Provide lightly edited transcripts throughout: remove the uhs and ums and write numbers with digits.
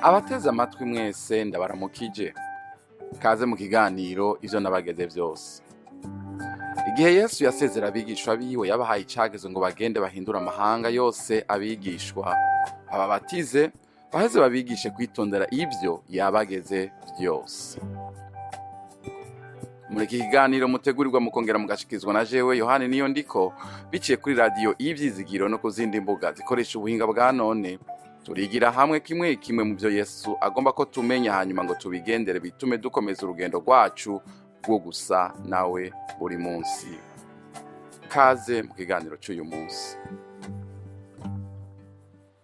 Abateze amatwi mwese, ndabaramukije. Kaze mu kiganiro Ivyo Nabageze Vyose. Igihe Yesu yasezera abigishwa biwe, yabahaye icagezo ngo bagende bahindure amahanga yose abigishwa, ababatize, baheze babigishe kwitondera ivyo yabageze vyose. Muri iki kiganiro mutegurirwa mukongera mugashikizwa na jewe Yohani Niyo Ndiko, biciye kuri Radiyo Ivyizigiro no ku zindi mbuga zikoresha ubuhinga bwa none, turigira hamwe kimwe kimwe mu byo Yesu agomba ko tumenya, hanyuma ngo tubigendere, bitume dukomeza urugendo rwacu rwo gusa nawe buri munsi. Kaze mu kiganiro cy'uyu munsi.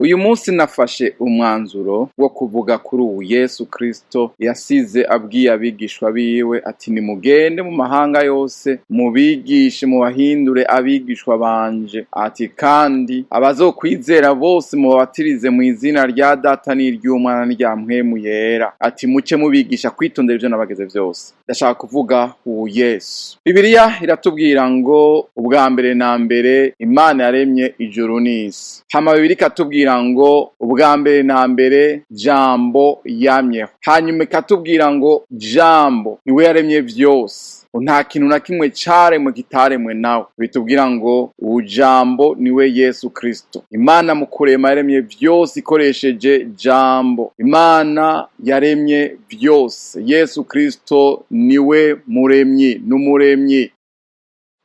Uyu munsi nafashe umwanzuro wo kuvuga kuri ubu Yesu Kristo yasize abwiye abigishwa biwe ati: "Nimugende mu mahanga yose, mubigishe, mubahindure abigishwa banje", ati: "Kandi abazokwizera bose mubabatirize mu izina rya Data n'iry'Umwana n'irya Mpwemu Yera", ati: "Muce mubigisha kwitondera ivyo nabageze vyose." Ndashaka kuvuga ubu Yesu. Bibiliya iratubwira ngo ubwa mbere na mbere Imana yaremye ijuru n'isi. Hama Bibiliya ikatubwira ngo ubwa mbere na mbere Jambo yamyeho. Hanyuma ikatubwira ngo Jambo niwe yaremye vyose, nta kintu na kimwe caremwe kitaremwe nawe. Bitubwira ngo ubu Jambo niwe Yesu Kristo. Imana mu kurema yaremye vyose ikoresheje Jambo. Imana yaremye vyose, Yesu Kristo niwe muremyi n'umuremyi.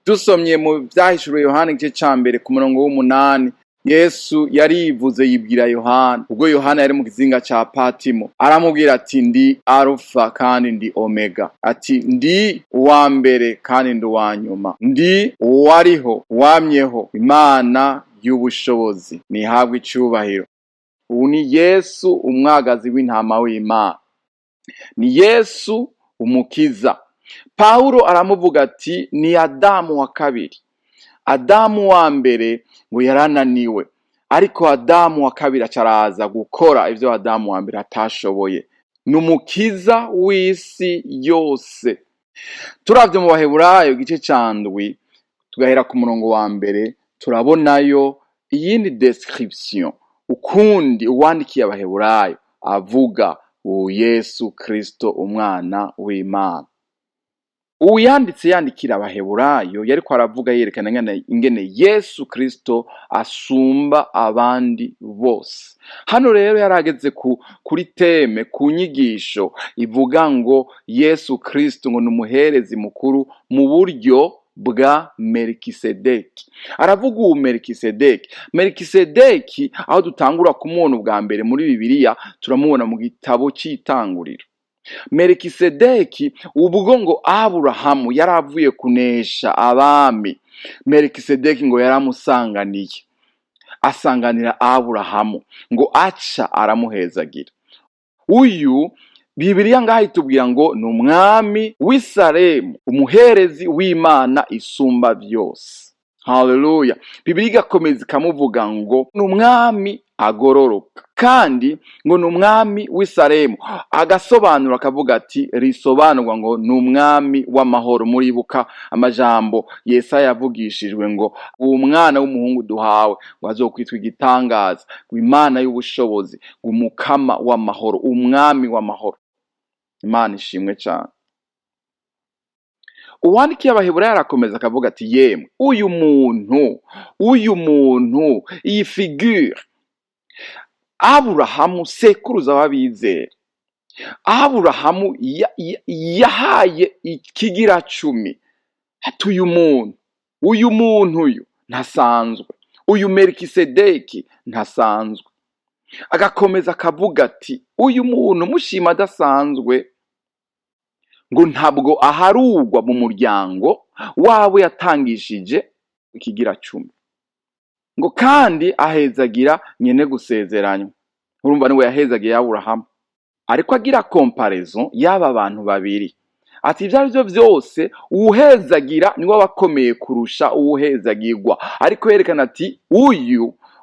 Dusomye mu Vyahishuriwe Yohana igice ca 1 ku murongo w'8, Yesu yarivuze, yibwira Yohana ubwo Yohana yari mu kizinga ca Patimo. Aramubwira ati: "Ndi Arufa kandi ndi Omega", ati: "Ndi uwa mbere kandi ndi uwa nyuma, ndi uwariho, uwamyeho." Imana y'ubushobozi nihabwe icubahiro. Ubu ni Yesu, umwagazi w'intama w'Imana, ni Yesu umukiza. Pawulo aramuvuga ati: "Ni Adamu wa kabiri." Adamu wa mbere ngo yarananiwe, ariko Adamu wa kabiri acaraza gukora ivyo Adamu wa mbere atashoboye. Ni umukiza w'isi yose. Turavye mu Baheburayo igice ca 7, tugahera ku murongo wa 1, turabonayo iyindi description, ukundi uwandikiye Abaheburayo avuga uwu Yesu Kristo, umwana w'Imana. Uwuyanditse yandikira Abaheburayo yariko aravuga, yerekana ingene Yesu Kristo asumba abandi bose. Hano rero yarageze kuri thème, ku nyigisho ivuga ngo Yesu Kristo ngo ni umuherezi mukuru mu buryo bwa Melikisedeki. Aravuga uwu Melikisedeki. Melikisedeki, aho dutangura kumubona ubwa mbere muri Bibiliya, turamubona mu gitabo c'Itanguriro. Melikisedeki, ubwo ngo Aburahamu yari avuye kunesha abami, Melikisedeki ngo yaramusanganiye, asanganira Aburahamu, ngo aca aramuhezagira. Uyu Bibiliya ngaho itubwira ngo ni umwami w'i Salemu, umuherezi w'Imana Isumba Byose. Haleluya! Bibiliya igakomeza ikamuvuga ngo ni umwami agororoka, kandi ngo ni umwami w'i Salemu. Agasobanura akavuga ati risobanurwa ngo ni umwami w'amahoro. Muribuka amajambo Yesaya yavugishijwe ngo uwo mwana w'umuhungu duhawe ngo azokwitwa igitangaza, ngo Imana y'ubushobozi, ngo umukama w'amahoro, umwami w'amahoro. Imana ishimwe cyane. Uwandikiye Abaheburayo arakomeza akavuga ati: "Yemwe, uyu muntu, iyi figure, Aburahamu sekuruza w'abizera, Aburahamu yahaye ikigira cumi", ati: "Uyu muntu uyu ntasanzwe, uyu Melikisedeki ntasanzwe." Agakomeza akavuga ati: "Uyu muntu mushima adasanzwe, ngo ntabwo aharugwa mu muryango wawe yatangishije ikigira cumi, ngo kandi ahezagira nyene gusezeranywa." Urumva niwe yahezagiye Aburahamu. Ariko agira comparaison y'aba bantu babiri, ati: "Ibyo ari byo byose, uwuhezagira niwe aba akomeye kurusha uwuhezagirwa." Ariko yerekana ati: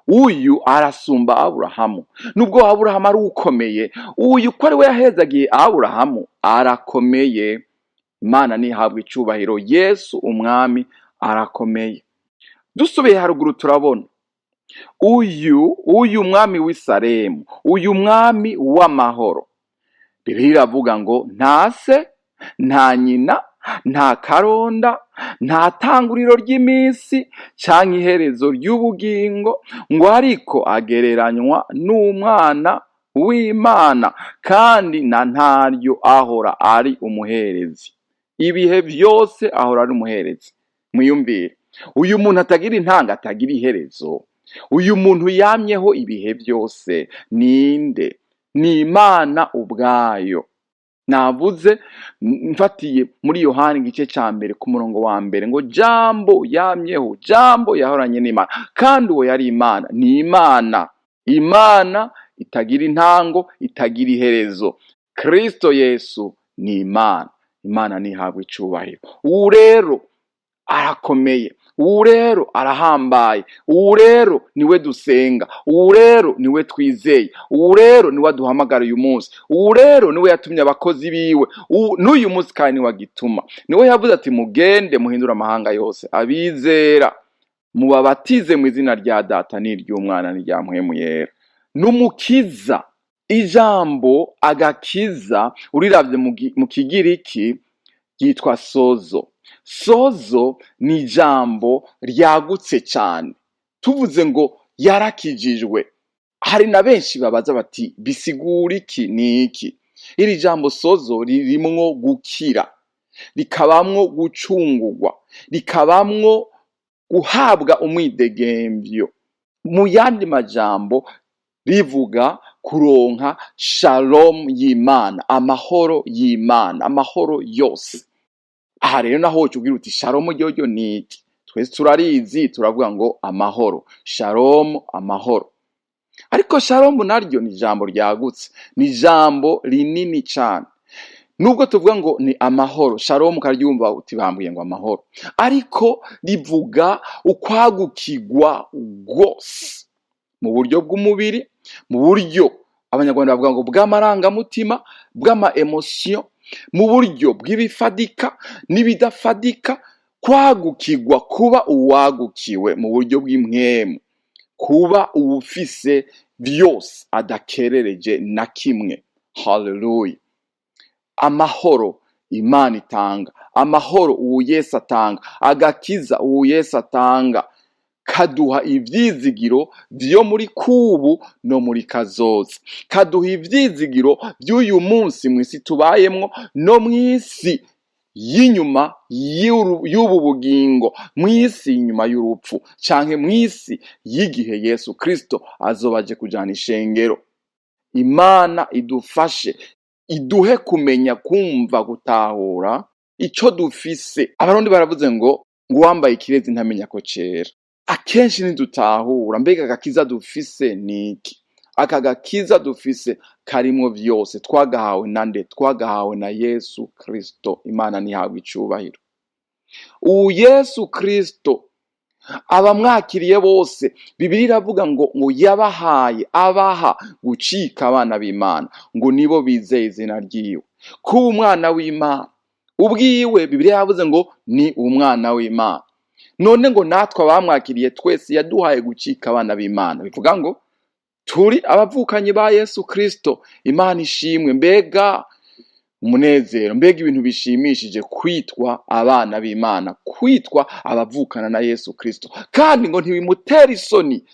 Uyu arasumba Aburahamu. Nubwo Aburahamu ari ukomeye, uyu ko ari we yahezagiye Aburahamu arakomeye." Imana ntihabwe icubahiro. Yesu umwami arakomeye. Dusubiye haruguru, turabona Uyu mwami w'i Salemu, uyu mwami w'amahoro, Bibiliya iravuga ngo nta se, nta nyina, nta karonda, nta tanguriro ry'iminsi canke iherezo ry'ubugingo, ngo ariko agereranywa n'umwana w'Imana, kandi na ntaryo ahora ari umuherezi. Ibihe vyose ahora ari umuherezi. Mwiyumvire, uyu muntu atagira intanga, atagira iherezo, uyu muntu yamyeho ibihe byose ninde? Ni Imana ubwayo. Navuze mfatiye muri Yohani igice ca mbere ku murongo wa mbere ngo Jambo yamyeho, Jambo yahoranye n'Imana, kandi uwo yari Imana. Ni Imana, Imana itagira intango, itagira iherezo. Kristo Yesu ni Imana. Imana ntihabwa icubahiro. Ubu rero arakomeye, ubu rero arahambaye, ubu rero niwe dusenga, ubu rero niwe twizeye, ubu rero niwe aduhamagara uyu munsi, ubu rero niwe yatumye abakozi biwe n'uyu munsi, kandi niwe agituma. Niwe yavuze ati: "Mugende muhindure amahanga yose abizera, mubabatize mu izina rya Data n'iry'Umwana n'irya Mpwemu Yera." N'umukiza. Ijambo agakiza, uriravye mu Kigiriki ryitwa sozo. Sozo ni ijambo ryagutse cyane. Tuvuze ngo yarakijijwe, hari na benshi babaza bati: "Bisigura iki? Ni iki?" Iri jambo sozo ririmwo gukira, rikabamwo gucungurwa, rikabamwo guhabwa umwidegemvyo. Mu yandi majambo, rivuga kuronka shalom y'Imana, amahoro y'Imana, amahoro yose. Aha rero naho woca ugira uti: "Shalom ryoryo ni iki?" Twese turarizi, turavuga ngo amahoro, shalom, amahoro. Ariko shalom naryo ni ijambo ryagutse, ni ijambo rinini cane. Nubwo tuvuga ngo ni amahoro, shalom ukaryumva uti: "Bambwiye ngo amahoro", ariko rivuga ukwagukirwa rwose mu buryo bw'umubiri, mu buryo Abanyarwanda bavuga ngo bw'amarangamutima, bw'ama émotions, mu buryo bw'ibifadika n'ibidafadika, kwagukirwa, kuba uwagukiwe mu buryo bw'impwemu, kuba uwufise byose adakerereje na kimwe. Haleluya! Amahoro Imana itanga, amahoro uwu Yesu atanga, agakiza uwu Yesu atanga, kaduha ivyizigiro vyo muri kubu no muri kazoza, kaduha ivyizigiro vy'uyu munsi mw'isi tubayemwo no mw'isi y'inyuma y'ubu bugingo, mw'isi inyuma y'urupfu canke mw'isi y'igihe Yesu Kristo azoba aje kujana ishengero. Imana idufashe, iduhe kumenya, kumva, gutahura ico dufise. Abarundi baravuze ngo uwambaye ikirezi ntamenya ko cera. Akenshi ntidutahura mbega agakiza dufise ni iki. Aka gakiza dufise karimwo vyose. Twagahawe na nde? Twagahawe na Yesu Kristo. Imana ntihabwe icubahiro. Ubu Yesu Kristo, abamwakiriye bose, Bibiliya iravuga ngo yabahaye, abaha gucika abana b'Imana, ngo nibo bizeye izina ryiwe. Kuba umwana w'Imana ubwiwe, Bibiliya yavuze ngo ni umwana w'Imana. None ngo natwe abamwakiriye twese yaduhaye gucika abana b'Imana, bivuga ngo turi abavukanyi ba Yesu Kristo. Imana ishimwe! Mbega umunezero, mbega ibintu bishimishije kwitwa abana b'Imana, kwitwa abavukana na Yesu Kristo! Kandi ngo ntibimutera isoni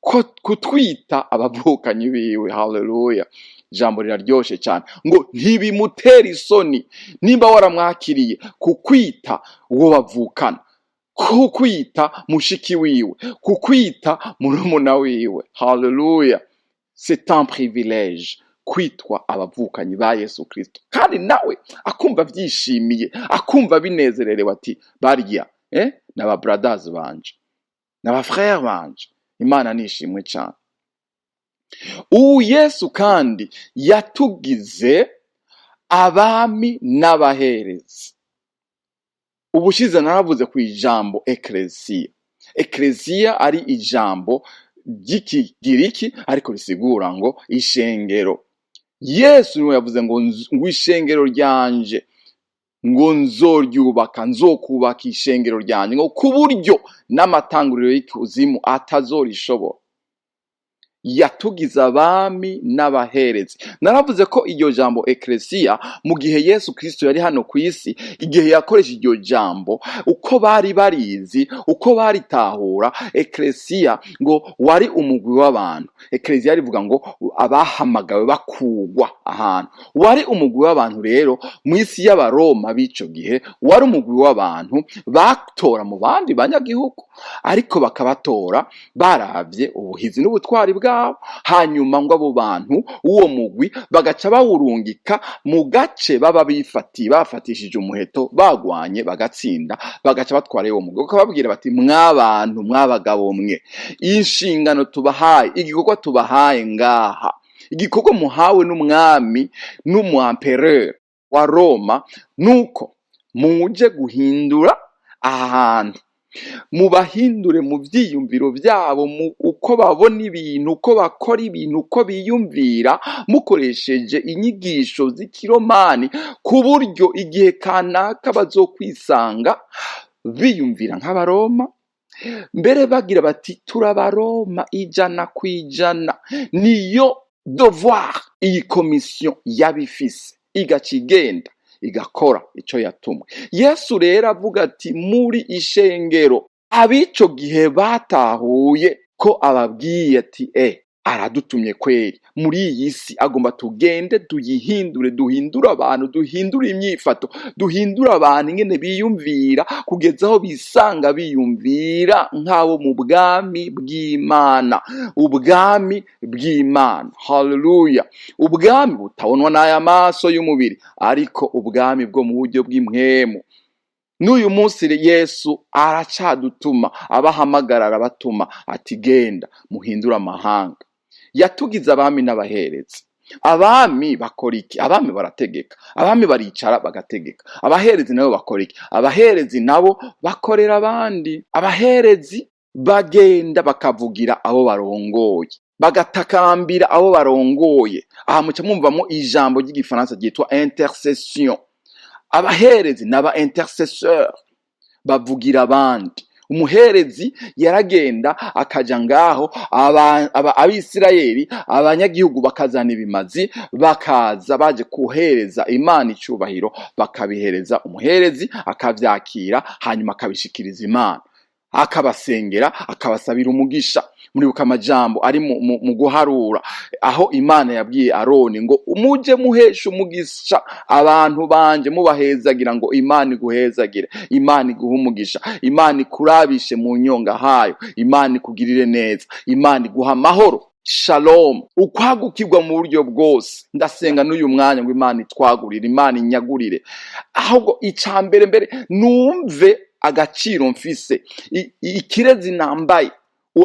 ko kutwita abavukanyi biwe. Haleluya! Ijambo riraryoshe cyane, ngo ntibimutera isoni nimba waramwakiriye kukwita uwo bavukana, kukwita mushiki wiwe, kukwita murumuna wiwe. Haleluya! C'est un privilège kwitwa abavukanyi ba Yesu Kristo, kandi nawe akumva avyishimiye, akumva binezererewe, ati: "Barya n'aba brothers banje, n'aba frères banje." Imana nishimwe cyane. Ubu Yesu kandi yatugize abami n'abaherezi. Ubushize naravuze ku ijambo ekereziya. Ekereziya ari ijambo ry'Ikigiriki, ariko risigura ngo ishengero. Yesu niwe yavuze ngo ishengero ryanje ngo nzoryubaka, nzokubaka ishengero ryanje, ngo ku buryo n'amatanguriro y'ikuzimu atazorishobora. Yatugize abami n'abaherezi. Naravuze ko iryo jambo eklesiya, mu gihe Yesu Kristo yari hano ku isi, igihe yakoresha iryo jambo, uko bari barizi, uko baritahura, eklesiya ngo wari umugwi w'abantu. Eklesiya rivuga ngo abahamagawe bakugwa ahantu. Wari umugwi w'abantu rero mu isi y'Abaroma b'ico gihe, wari umugwi w'abantu batora mu bandi banyagihugu, ariko bakabatora baravye ubuhizi n'ubutwari bwabo. Hanyuma ngo abo bantu, uwo mugwi, bagaca bawurungika mu gace baba bifatiye, bafatishije umuheto, bagwanye bagatsinda, bagaca batwara uwo mugwi, bakababwira bati: "Mwabantu, mwabagabo mwe, inshingano tubahaye, igikorwa tubahaye ngaha, igikorwa muhawe n'umwami n'umu-empereur wa Roma, nuko muje guhindura aha hantu, mubahindure mu vyiyumviro vyabo, mu uko babona ibintu, uko bakora ibintu, uko biyumvira, mukoresheje inyigisho z'ikiromani, ku buryo igihe kanaka bazokwisanga biyumvira nk'Abaroma, mbere bagira bati: 'Turabaroma 100%.'" Niyo devoir iyi komisiyo yabifise, igaca igenda igakora ico yatumwe. Yesu rero avuga ati: "Muri ishengero." Abico gihe batahuye ko ababwiye ati: Aradutumye kweri muri iyi si, agomba tugende tuyihindure, duhindure abantu, duhindure imyifato, duhindure abantu ingene biyumvira, kugeza aho bisanga biyumvira nk'abo mu bwami bw'Imana." Ubwami bw'Imana, haleluya! Ubwami butabonwa n'aya maso y'umubiri, ariko ubwami bwo mu buryo bw'impwemu. N'uyu munsi Yesu aracadutuma, abahamagara arabatuma ati: "Genda muhindure amahanga." Yatugize abami n'abaherezi. Abami bakora iki? Abami barategeka, abami baricara bagategeka. Abaherezi nabo bakora iki? Abaherezi nabo bakorera abandi. Abaherezi bagenda bakavugira abo barongoye, bagatakambira abo barongoye. Aha muca mwumvamo ijambo ry'igifaransa ryitwa intercession. Abaherezi n'aba intercesseur, bavugira abandi. Umuherezi yaragenda akaja ngaho, Abisirayeli, abanyagihugu bakazana ibimazi, bakaza baje kuhereza Imana icubahiro, bakabihereza umuherezi, akavyakira, hanyuma akabishikiriza Imana, akabasengera, akabasabira umugisha. Muribuka amajambo ari mu guharura, aho Imana yabwiye Aroni ngo: "Muje muhesha umugisha abantu banje, mubahezagira ngo Imana iguhezagire, Imana iguhe umugisha, Imana ikurabishe mu nyonga hayo, Imana ikugirire neza, Imana iguha amahoro, shalom, ukwagukirwa mu buryo bwose." Ndasenga n'uyu mwanya ngo Imana itwagurire, Imana inyagurire. Ahubwo ica mbere mbere numve agaciro mfise, ikirezi nambaye,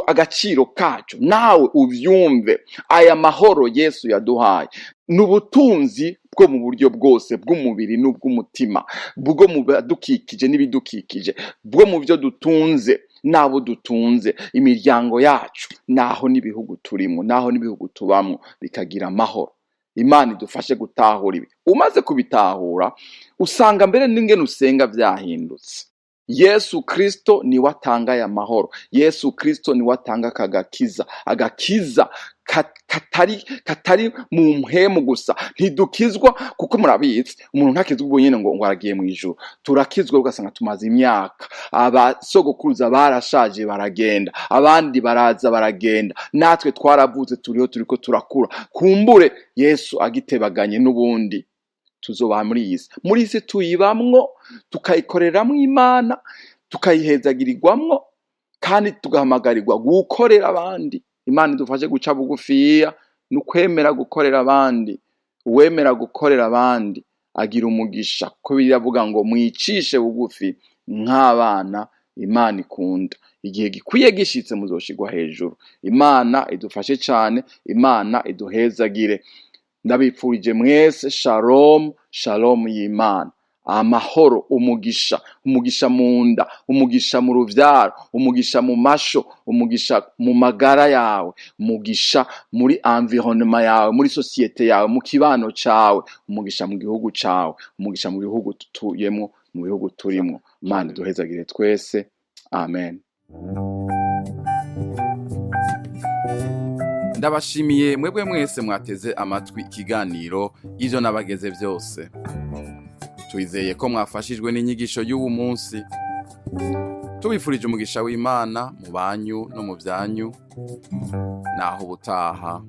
agaciro kaco, nawe uvyumve. Aya mahoro Yesu yaduhaye ni ubutunzi bwo mu buryo bwose, bw'umubiri n'ubw'umutima, bwo mu badukikije n'ibidukikije, bwo mu byo dutunze n'abo dutunze, imiryango yacu, naho n'ibihugu turimo, naho n'ibihugu tubamwo bikagira amahoro. Imana idufashe gutahura ibi. Umaze kubitahura, usanga mbere n'ingene usenga vyahindutse. Yesu Kristo niwe atanga aya mahoro. Yesu Kristo niwe atanga aka gakiza, agakiza katari mu mpwemu gusa. Ntidukizwa, kuko murabizi, umuntu ntakizwa ubwo nyene ngo aragiye mu ijuru. Turakizwa ugasanga tumaze imyaka, abasogokuruza barashaje baragenda, abandi baraza baragenda, natwe twaravutse, turiho, turiko turakura. Kumbure Yesu agitebaganye n'ubundi tuzoba muri iyi si. Muri iyi si tuyibamwo, tukayikoreramwo Imana, tukayihezagirirwamwo, kandi tugahamagarirwa gukorera abandi. Imana idufashe guca bugufiya ni ukwemera gukorera abandi. Uwemera gukorera abandi agira umugisha, kuko biravuga ngo: "Mwicishe bugufi nk'abana Imana ikunda, igihe gikwiye gishitse muzoshirwa hejuru." Imana idufashe cane, Imana iduhezagire. Ndabipfurije mwese shalom, shalom y'Imana, amahoro, umugisha, umugisha mu nda, umugisha mu ruvyaro, umugisha mu masho, umugisha mu magara yawe, umugisha muri environnement yawe, muri société yawe, mu kibano cawe, umugisha mu gihugu cawe, umugisha mu bihugu tutuyemwo, mu bihugu turimwo. Imana iduhezagire twese, amen. Ndabashimiye mwebwe mwese mwateze amatwi ikiganiro Ivyo Nabageze Vyose. Twizeye ko mwafashijwe n'inyigisho y'uwu munsi. Tubifurije umugisha w'Imana mu banyu no mu byanyu. Naho ubutaha.